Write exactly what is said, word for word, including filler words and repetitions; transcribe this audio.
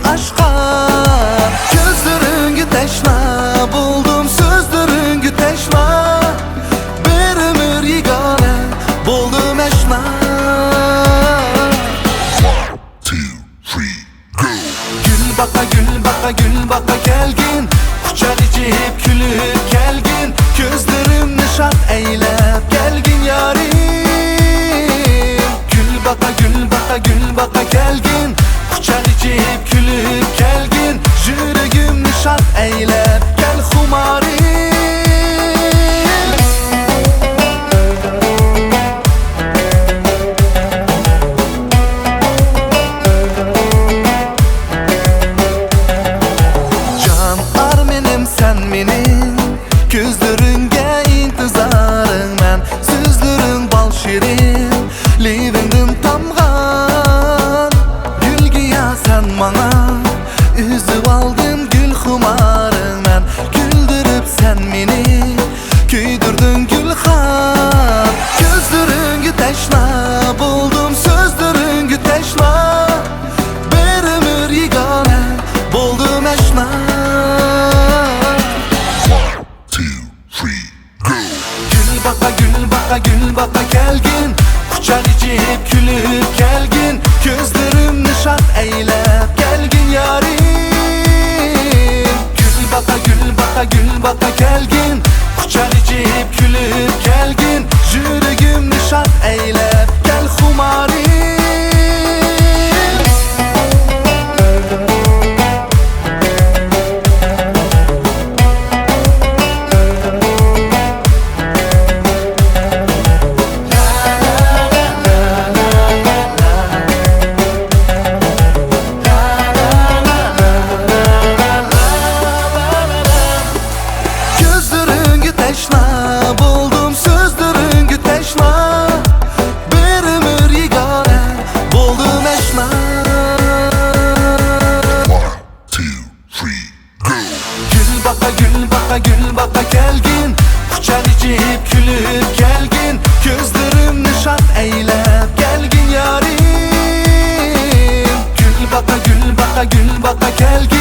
ئاشقا. كۆزلىرىڭگە تەشنا بولدۇم، سۆزلىرىڭگە تەشنا. بىر ئۆمۈر يېگانە بولدۇم ئاشنا. One, two, three, go. گۈل باقا، گۈل باقا، گۈل باقا كەلگىن، قۇچاق ئېچىپ كۈلۈپ كەلگىن، كۆزلىرىمنى شاد ئەيلەپ كەلگىن يارىم. گۈل باقا، گۈل باقا، گۈل باقا كەلگىن، قۇچاق ئېچىپ كۈلۈپ كەلگىن، يۈرىكىمنى شاد ئەيلەپ كەل خۇمارىم. جان ئارمىنىم سەن مېنىڭ، كۆزلىرىڭگە ئىنتىزارىڭ مەن، سۆزلىرىڭ بال شېرىن، لېۋىڭدىن تامغان گۈلگىياھ سەن ماڭا، ئۈزۈۋالدىم گۈل خۇمارىڭ مەن، كۈلدۈرۈپ سەن مېنى، كۆيدۈردۈڭ گۈلخان. كۆزلىرىڭگە تەشنا بولدۇم، سۆزلىرىڭگە تەشنا، بىر ئۆمۈر يېگانە بولدۇم ئاشنا. One, two, three, go. گۈل باقا، گۈل باقا، گۈل باقا كەلگىن، قۇچاق ئېچىپ كۈلۈپ كەلگىن، كۆزلىرىمنى شاد ئەيلەپ كەلگىن يارىم. گۈل باقا، گۈل باقا، گۈل باقا كەلگىن، قۇچاق ئېچىپ كۈلۈپ كەلگىن، يۈرىكىمنى شاد ئەيلەپ كەل خۇمارىم. كۆزلىرىڭگە تەشنا بولدۇم، سۆزلىرىڭگە تەشنا، بىر ئۆمۈر يېگانە بولدۇم ئاشنا. One, two, three, go. گۈل باقا، گۈل باقا، گۈل باقا كەلگىن، قۇچاق ئېچىپ كۈلۈپ كەلگىن، كۆزلىرىمنى شاد ئەيلەپ كەلگىن يارىم. گۈل باقا، گۈل باقا، گۈل باقا كەلگىن،